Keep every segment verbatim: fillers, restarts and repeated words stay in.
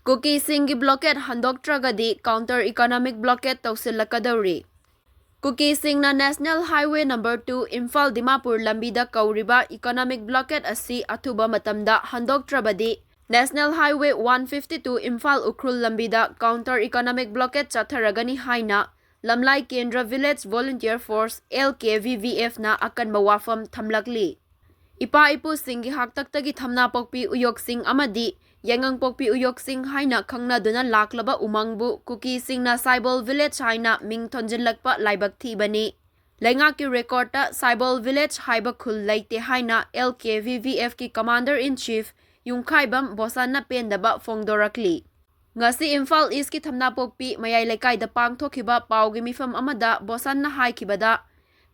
ꯀꯨꯀꯤꯁꯤꯡꯒꯤ blockade ꯍꯟꯗꯣꯛꯇ꯭ꯔꯒꯗꯤ counter economic blockade ꯇꯧꯁꯤꯜꯂꯛꯀꯗꯧꯔꯤ꯫ ꯀꯨꯀꯤꯁꯤꯡꯅ national highway number two Imphal Dimapur ꯂꯝꯕꯤꯗ ꯀꯧꯔꯤꯕ ꯏꯀꯣꯅꯣꯃꯤꯛ ꯕ꯭ꯂꯣꯀꯦꯠ ꯑꯁꯤ ꯑꯊꯨꯕ ꯃꯇꯝꯗ ꯍꯟꯗꯣꯛꯇ꯭ꯔꯕꯗꯤ national highway one fifty two Imphal Ukhrul ꯂꯝꯕꯤꯗ ꯀꯥꯎꯟꯇꯔ ꯏꯀꯣꯅꯣꯃꯤꯛ ꯕ꯭ꯂꯣꯀꯦꯠ ꯆꯠꯊꯔꯒꯅꯤ ꯍꯥꯏꯅ Lamlai Kendra village volunteer force, L K V V ꯑꯦꯐꯅ ꯑꯀꯟꯕ ꯋꯥꯐꯝ ꯊꯝꯂꯛꯂꯤ꯫ ꯏꯄꯥ ꯏꯄꯨꯁꯤꯡꯒꯤ ꯍꯥꯛꯇꯛꯇꯒꯤ ꯊꯝꯅꯥꯄꯣꯛꯄꯤ ꯎꯌꯣꯛꯁꯤꯡ ꯑꯃꯗꯤ ꯌꯥꯏꯉꯪꯄꯣꯛꯄꯤ ꯎꯌꯣꯛꯁꯤꯡ ꯍꯥꯏꯅ ꯈꯪꯅꯗꯨꯅ ꯂꯥꯛꯂꯕ ꯎꯃꯪꯕꯨ ꯀꯨꯀꯤꯁꯤꯡꯅ ꯁꯥꯏꯕꯣꯜ ꯚꯤꯂꯦꯖ ꯍꯥꯏꯅ ꯃꯤꯡ ꯊꯣꯟꯖꯤꯜꯂꯛꯄ ꯂꯥꯏꯕꯛ ꯊꯤꯕꯅꯤ꯫ ꯂꯩꯉꯥꯛꯀꯤ ꯔꯦꯀꯣꯔꯗꯇ ꯁꯥꯏꯕꯣꯜ ꯚꯤꯂꯦꯖ ꯍꯥꯏꯕ ꯈꯨꯜ ꯂꯩꯇꯦ ꯍꯥꯏꯅ L K V V ꯑꯦꯐꯀꯤ commander ꯏꯟ ꯆꯤꯐ ꯌꯨꯝꯈꯥꯏꯕꯝ ꯕꯣꯁꯥꯟꯅ ꯄꯦꯟꯗꯕ ꯐꯣꯡꯗꯣꯔꯛꯂꯤ꯫ ꯉꯁꯤ ꯏꯝꯐꯥꯜ ꯏꯁꯀꯤ ꯊꯝꯅꯥꯄꯣꯛꯄꯤ ꯃꯌꯥꯏ ꯂꯩꯀꯥꯏꯗ ꯄꯥꯡꯊꯣꯛꯈꯤꯕ ꯄꯥꯎꯒꯤ ꯃꯤꯐꯝ ꯑꯃꯗ ꯕꯣꯁꯥꯟꯅ ꯍꯥꯏꯈꯤꯕꯗ,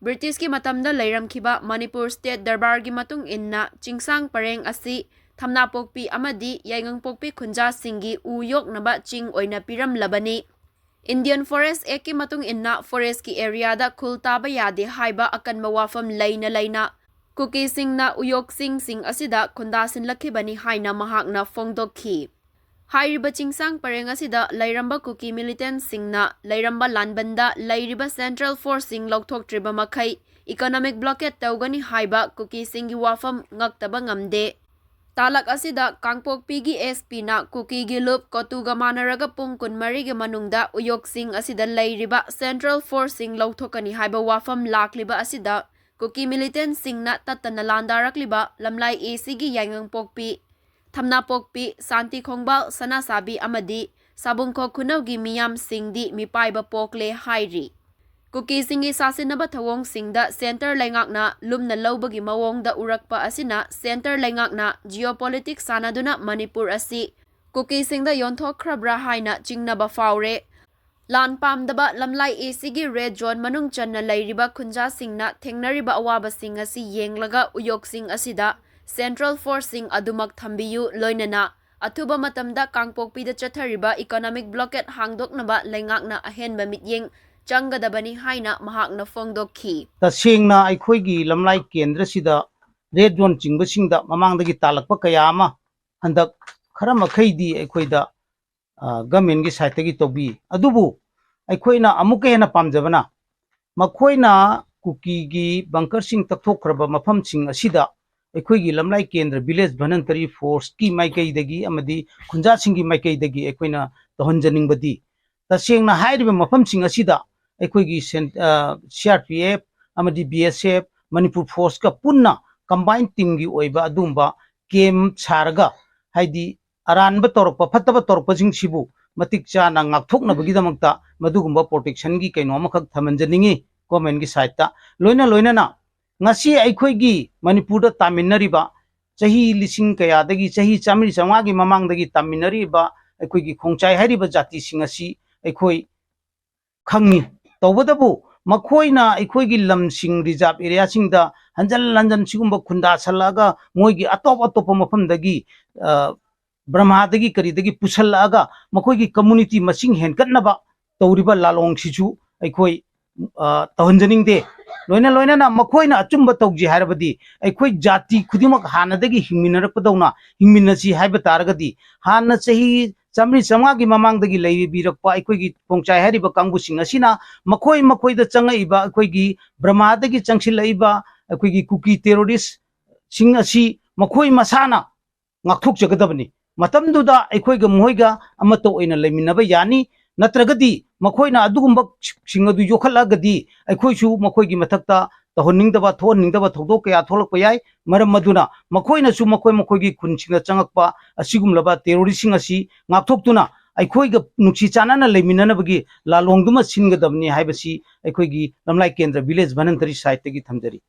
ꯕ꯭ꯔꯤꯇꯤꯁꯀꯤ ꯃꯇꯝꯗ ꯂꯩꯔꯝꯈꯤꯕ ꯃꯅꯤꯄꯨꯔ ꯁ꯭ꯇꯦꯠ ꯗꯔꯕꯥꯔꯒꯤ ꯃꯇꯨꯡ ꯏꯟꯅ ꯆꯤꯡꯁꯥꯡ ꯄꯔꯦꯡ ꯑꯁꯤ ꯊꯝꯅꯥꯄꯣꯛꯄꯤ ꯑꯃꯗꯤ ꯌꯥꯏꯉꯪꯄꯣꯛꯄꯤ ꯈꯨꯟꯖꯥꯁꯤꯡꯒꯤ ꯎ ꯌꯣꯛꯅꯕ ꯆꯤꯡ ꯑꯣꯏꯅ ꯄꯤꯔꯝꯂꯕꯅꯤ꯫ ꯏꯟꯗꯤꯌꯟ ꯐꯣꯔꯦꯁ ꯑꯦꯛꯀꯤ ꯃꯇꯨꯡ ꯏꯟꯅ ꯐꯣꯔꯦꯁꯀꯤ ꯑꯦꯔꯤꯌꯥꯗ ꯈꯨꯜ ꯇꯥꯕ ꯌꯥꯗꯦ ꯍꯥꯏꯕ ꯑꯀꯟꯕ ꯋꯥꯐꯝ ꯂꯩꯅ ꯂꯩꯅ ꯀꯨꯀꯤꯁꯤꯡꯅ ꯎꯌꯣꯛꯁꯤꯡꯁꯤꯡ ꯑꯁꯤꯗ ꯈꯨꯟꯗꯥꯁꯤꯟꯂꯛꯈꯤꯕꯅꯤ ꯍꯥꯏꯅ ꯃꯍꯥꯛꯅ ꯐꯣꯡꯗꯣꯛꯈꯤ꯫ ꯍꯥꯏꯔꯤꯕ ꯆꯤꯡꯁꯥꯡ ꯄꯔꯦꯡ ꯑꯁꯤꯗ ꯂꯩꯔꯝꯕ ꯀꯨꯀꯤ ꯃꯤꯂꯤꯇꯦꯟꯠꯁꯤꯡꯅ ꯂꯩꯔꯝꯕ ꯂꯥꯟꯕꯟꯗ ꯂꯩꯔꯤꯕ ꯁꯦꯟꯇ꯭ꯔꯦꯜ ꯐꯣꯔꯁꯁꯤꯡ ꯂꯧꯊꯣꯛꯇ꯭ꯔꯤꯕ ꯃꯈꯩ ꯏꯀꯣꯅꯣꯃꯤꯛ ꯕ꯭ꯂꯣꯀꯦꯠ ꯇꯧꯒꯅꯤ ꯍꯥꯏꯕ ꯀꯨꯀꯤꯁꯤꯡꯒꯤ ꯋꯥꯐꯝ ꯉꯛꯇꯕ ꯉꯝꯗꯦ꯫ ꯇꯥꯂꯛ ꯑꯁꯤꯗ ꯀꯥꯡꯄꯣꯛꯄꯤꯒꯤ ꯑꯦꯁ ꯄꯤꯅ ꯀꯨꯀꯤꯒꯤ ꯂꯨꯞ ꯀꯣꯇꯨꯒ ꯃꯥꯟꯅꯔꯒ ꯄꯨꯡ ꯀꯨꯟꯃꯔꯤꯒꯤ ꯃꯅꯨꯡꯗ ꯎꯌꯣꯛꯁꯤꯡ ꯑꯁꯤꯗ ꯂꯩꯔꯤꯕ ꯁꯦꯟꯇ꯭ꯔꯦꯜ ꯐꯣꯔꯁꯁꯤꯡ ꯂꯧꯊꯣꯛꯀꯅꯤ ꯍꯥꯏꯕ ꯋꯥꯐꯝ ꯂꯥꯛꯂꯤꯕ ꯑꯁꯤꯗ ꯀꯨꯀꯤ ꯃꯤꯂꯤꯇꯦꯟꯠꯁꯤꯡꯅ ꯇꯠꯇꯅ ꯂꯥꯟꯗꯥꯔꯛꯂꯤꯕ ꯂꯝꯂꯥꯏ ꯑꯦ ꯁꯤꯒꯤ ꯌꯥꯏꯉꯪꯄꯣꯛꯄꯤ, ꯊꯝꯅꯥꯄꯣꯛꯄꯤ, ꯁꯥꯟꯇꯤ ꯈꯣꯡꯕꯥꯜ, ꯁꯅꯥꯁꯥꯕꯤ ꯑꯃꯗꯤ ꯁꯥꯕꯨꯡꯈꯣꯛ ꯈꯨꯅꯧꯒꯤ ꯃꯤꯌꯥꯝꯁꯤꯡꯗꯤ ꯃꯤꯄꯥꯏꯕ ꯄꯣꯛꯂꯦ ꯍꯥꯏꯔꯤ꯫ ꯀꯨꯀꯤꯁꯤꯡꯒꯤ ꯁꯥꯁꯤꯟꯅꯕ ꯊꯧꯑꯣꯡꯁꯤꯡꯗ ꯁꯦꯟꯇꯔ ꯂꯩꯉꯥꯛꯅ ꯂꯨꯝꯅ ꯂꯧꯕꯒꯤ ꯃꯑꯣꯡꯗ ꯎꯔꯛꯄ ꯑꯁꯤꯅ ꯁꯦꯟꯇꯔ ꯂꯩꯉꯥꯛꯅ ꯖꯤꯑꯣꯄꯣꯂꯤꯇꯤꯛꯁ ꯁꯥꯟꯅꯗꯨꯅ ꯃꯅꯤꯄꯨꯔ ꯑꯁꯤ ꯀꯨꯀꯤꯁꯤꯡꯗ ꯌꯣꯟꯊꯣꯛꯈ꯭ꯔꯕ꯭ꯔꯥ ꯍꯥꯏꯅ ꯆꯤꯡꯅꯕ ꯐꯥꯎꯔꯦ꯫ ꯂꯥꯟ ꯄꯥꯝꯗꯕ ꯂꯝꯂꯥꯏ ꯑꯦ ꯁꯤꯒꯤ ꯔꯦꯗ ꯖꯣꯟ ꯃꯅꯨꯡ ꯆꯟꯅ ꯂꯩꯔꯤꯕ ꯈꯨꯟꯖꯥꯁꯤꯡꯅ ꯊꯦꯡꯅꯔꯤꯕ ꯑꯋꯥꯕꯁꯤꯡ ꯑꯁꯤ ꯌꯦꯡꯂꯒ ꯎꯌꯣꯛꯁꯤꯡ ꯑꯁꯤꯗ ꯁꯦꯟꯇ꯭ꯔꯦꯜ ꯐꯣꯔꯁꯁꯤꯡ ꯑꯗꯨꯃꯛ ꯊꯝꯕꯤꯌꯨ, ꯂꯣꯏꯅꯅ ꯑꯊꯨꯕ ꯃꯇꯝꯗ ꯀꯥꯡꯄꯣꯛꯄꯤꯗ ꯆꯠꯊꯔꯤꯕ ꯏꯀꯣꯅꯣꯃꯤꯛ ꯕ꯭ꯂꯣꯀꯦꯠ ꯍꯥꯡꯗꯣꯛꯅꯕ ꯂꯩꯉꯥꯛꯅ ꯑꯍꯦꯟꯕ ꯃꯤꯠꯌꯦꯡ ꯆꯪꯒꯗꯕꯅꯤ ꯍꯥꯏꯅ ꯃꯍꯥꯛꯅ ꯐꯣꯡꯗꯣꯛꯈꯤ꯫ ꯇꯁꯦꯡꯅ ꯑꯩꯈꯣꯏꯒꯤ ꯂꯝꯂꯥꯏ ꯀꯦꯟꯗ꯭ꯔꯁꯤꯗ ꯔꯦꯗ ꯖꯣꯟ ꯆꯤꯡꯕꯁꯤꯡꯗ ꯃꯃꯥꯡꯗꯒꯤ ꯇꯥꯜꯂꯛꯄ ꯀꯌꯥ ꯑꯃ ꯍꯟꯗꯛ ꯈꯔ ꯃꯈꯩꯗꯤ ꯑꯩꯈꯣꯏꯗ ꯒꯃꯦꯟꯒꯤ ꯁꯥꯏꯠꯇꯒꯤ ꯇꯧꯕꯤ꯫ ꯑꯗꯨꯕꯨ ꯑꯩꯈꯣꯏꯅ ꯑꯃꯨꯛꯀ ꯍꯦꯟꯅ ꯄꯥꯝꯖꯕꯅ, ꯃꯈꯣꯏꯅ ꯀꯨꯀꯤꯒꯤ ꯕꯪꯀꯔꯁꯤꯡ ꯇꯛꯊꯣꯛꯈ꯭ꯔꯕ ꯃꯐꯝꯁꯤꯡ ꯑꯁꯤꯗ ꯑꯩꯈꯣꯏꯒꯤ ꯂꯝꯂꯥꯏ ꯀꯦꯟꯗ꯭ꯔ ꯚꯤꯂꯦꯖ ꯚꯅꯟꯇꯔꯤ ꯐꯣꯔꯁꯀꯤ ꯃꯥꯏꯀꯩꯗꯒꯤ ꯑꯃꯗꯤ ꯈꯨꯟꯖꯥꯁꯤꯡꯒꯤ ꯃꯥꯏꯀꯩꯗꯒꯤ ꯑꯩꯈꯣꯏꯅ ꯇꯧꯍꯟꯖꯅꯤꯡꯕꯗꯤ, ꯇꯁꯦꯡꯅ ꯍꯥꯏꯔꯤꯕ ꯃꯐꯝꯁꯤꯡ ꯑꯁꯤꯗ ꯑꯩꯈꯣꯏꯒꯤ ꯁꯤ ꯑꯥꯔ ꯄꯤ ꯑꯦꯐ ꯑꯃꯗꯤ ꯕꯤ ꯑꯦꯁ ꯑꯦꯐ, ꯃꯅꯤꯄꯨꯔ ꯐꯣꯔꯁꯀ ꯄꯨꯟꯅ ꯀꯝꯕꯥꯏꯟ ꯇꯤꯝꯒꯤ ꯑꯣꯏꯕ ꯑꯗꯨꯒꯨꯝꯕ ꯀꯦꯝ ꯁꯥꯔꯒ, ꯍꯥꯏꯗꯤ ꯑꯔꯥꯟꯕ ꯇꯧꯔꯛꯄ, ꯐꯠꯇꯕ ꯇꯧꯔꯛꯄꯁꯤꯡꯁꯤꯕꯨ ꯃꯇꯤꯛ ꯆꯥꯅ ꯉꯥꯛꯊꯣꯛꯅꯕꯒꯤꯗꯃꯛꯇ ꯃꯗꯨꯒꯨꯝꯕ ꯄ꯭ꯔꯣꯇꯦꯛꯁꯟꯒꯤ ꯀꯩꯅꯣ ꯑꯃꯈꯛ ꯊꯝꯍꯟꯖꯅꯤꯡꯉꯤ ꯒꯣꯔꯃꯦꯟꯒꯤ ꯁꯥꯏꯠꯇ꯫ ꯂꯣꯏꯅ ꯂꯣꯏꯅꯅ ꯉꯁꯤ ꯑꯩꯈꯣꯏꯒꯤ ꯃꯅꯤꯄꯨꯔꯗ ꯇꯥꯃꯤꯟꯅꯔꯤꯕ ꯆꯍꯤ ꯂꯤꯁꯤꯡ ꯀꯌꯥꯗꯒꯤ, ꯆꯍꯤ ꯆꯥꯃꯔꯤ ꯆꯥꯝꯃꯉꯥꯒꯤ ꯃꯃꯥꯡꯗꯒꯤ ꯇꯥꯃꯤꯟꯅꯔꯤꯕ ꯑꯩꯈꯣꯏꯒꯤ ꯈꯣꯡꯆꯥꯏ ꯍꯥꯏꯔꯤꯕ ꯖꯥꯇꯤꯁꯤꯡ ꯑꯁꯤ ꯑꯩꯈꯣꯏ ꯈꯪꯉꯤ꯫ ꯇꯧꯕꯇꯕꯨ ꯃꯈꯣꯏꯅ ꯑꯩꯈꯣꯏꯒꯤ ꯂꯝꯁꯤꯡ, ꯔꯤꯖꯥꯔꯚ ꯑꯦꯔꯤꯌꯥꯁꯤꯡꯗ ꯍꯟꯖꯜ ꯍꯟꯖꯟ ꯁꯤꯒꯨꯝꯕ ꯈꯨꯟꯗꯥꯁꯜꯂꯛꯑꯒ ꯃꯣꯏꯒꯤ ꯑꯇꯣꯞ ꯑꯇꯣꯞꯄ ꯃꯐꯝꯗꯒꯤ, ꯑ, ꯕ꯭ꯔꯍꯃꯥꯗꯒꯤ ꯀꯔꯤꯗꯒꯤ ꯄꯨꯁꯜꯂꯛꯑꯒ ꯃꯈꯣꯏꯒꯤ ꯀꯝꯃꯨꯅꯤꯇꯤ ꯃꯁꯤꯡ ꯍꯦꯟꯒꯠꯅꯕ ꯇꯧꯔꯤꯕ ꯂꯥꯂꯣꯡꯁꯤꯁꯨ ꯑꯩꯈꯣꯏ, ꯑ, ꯇꯧꯍꯟꯖꯅꯤꯡꯗꯦ꯫ ꯂꯣꯏꯅ ꯂꯣꯏꯅꯅ ꯃꯈꯣꯏꯅ ꯑꯆꯨꯝꯕ ꯇꯧꯖꯦ ꯍꯥꯏꯔꯕꯗꯤ ꯑꯩꯈꯣꯏ ꯖꯥꯇꯤ ꯈꯨꯗꯤꯡꯃꯛ ꯍꯥꯟꯅꯗꯒꯤ ꯍꯤꯡꯃꯤꯟꯅꯔꯛꯄꯗꯧꯅ ꯍꯤꯡꯃꯤꯟꯅꯁꯤ ꯍꯥꯏꯕ ꯇꯥꯔꯒꯗꯤ, ꯍꯥꯟꯅ ꯆꯍꯤ ꯆꯥꯃꯔꯤ ꯆꯥꯝꯃꯉꯥꯒꯤ ꯃꯃꯥꯡꯗꯒꯤ ꯂꯩꯕꯤꯔꯛꯄ ꯑꯩꯈꯣꯏꯒꯤ ꯈꯣꯡꯆꯥꯏ ꯍꯥꯏꯔꯤꯕ ꯀꯥꯡꯕꯨꯁꯤꯡ ꯑꯁꯤꯅ ꯃꯈꯣꯏ ꯃꯈꯣꯏꯗ ꯆꯪꯉꯛꯏꯕ ꯑꯩꯈꯣꯏꯒꯤ ꯕ꯭ꯔꯍꯃꯥꯗꯒꯤ ꯆꯪꯁꯤꯜꯂꯛꯏꯕ ꯑꯩꯈꯣꯏꯒꯤ ꯀꯨꯀꯤ ꯇꯦꯔꯣꯔꯤꯁꯁꯤꯡ ꯑꯁꯤ ꯃꯈꯣꯏ ꯃꯁꯥꯅ ꯉꯥꯛꯊꯣꯛꯆꯒꯗꯕꯅꯤ꯫ ꯃꯇꯝꯗꯨꯗ ꯑꯩꯈꯣꯏꯒ ꯃꯈꯣꯏꯒ ꯑꯃꯠꯇ ꯑꯣꯏꯅ ꯂꯩꯃꯤꯟꯅꯕ ꯌꯥꯅꯤ꯫ ꯅꯠꯇ꯭ꯔꯒꯗꯤ ꯃꯈꯣꯏꯅ ꯑꯗꯨꯒꯨꯝꯕꯁꯤꯡ ꯑꯗꯨ ꯌꯣꯛꯈꯠꯂꯛꯑꯒꯗꯤ ꯑꯩꯈꯣꯏꯁꯨ ꯃꯈꯣꯏꯒꯤ ꯃꯊꯛꯇ ꯇꯧꯍꯟꯅꯤꯡꯗꯕ, ꯊꯣꯛꯍꯟꯅꯤꯡꯗꯕ ꯊꯧꯗꯣꯛ ꯀꯌꯥ ꯊꯣꯛꯂꯛꯄ ꯌꯥꯏ꯫ ꯃꯔꯝ ꯑꯗꯨꯅ ꯃꯈꯣꯏꯅꯁꯨ ꯃꯈꯣꯏ ꯃꯈꯣꯏꯒꯤ ꯈꯨꯟꯁꯤꯡꯗ ꯆꯪꯉꯛꯄ ꯑꯁꯤꯒꯨꯝꯂꯕ ꯇꯦꯔꯣꯔꯤꯁꯁꯤꯡ ꯑꯁꯤ ꯉꯥꯛꯊꯣꯛꯇꯨꯅ ꯑꯩꯈꯣꯏꯒ ꯅꯨꯡꯁꯤ ꯆꯥꯟꯅꯅ ꯂꯩꯃꯤꯟꯅꯅꯕꯒꯤ ꯂꯥꯂꯣꯡꯗꯨꯃ ꯁꯤꯟꯒꯗꯕꯅꯤ ꯍꯥꯏꯕꯁꯤ ꯑꯩꯈꯣꯏꯒꯤ ꯂꯝꯂꯥꯏ ꯀꯦꯟꯗ꯭ꯔ ꯚꯤꯂꯦꯖ ꯚꯅꯟꯇꯔꯤ ꯁꯥꯏꯠꯇꯒꯤ ꯊꯝꯖꯔꯤ꯫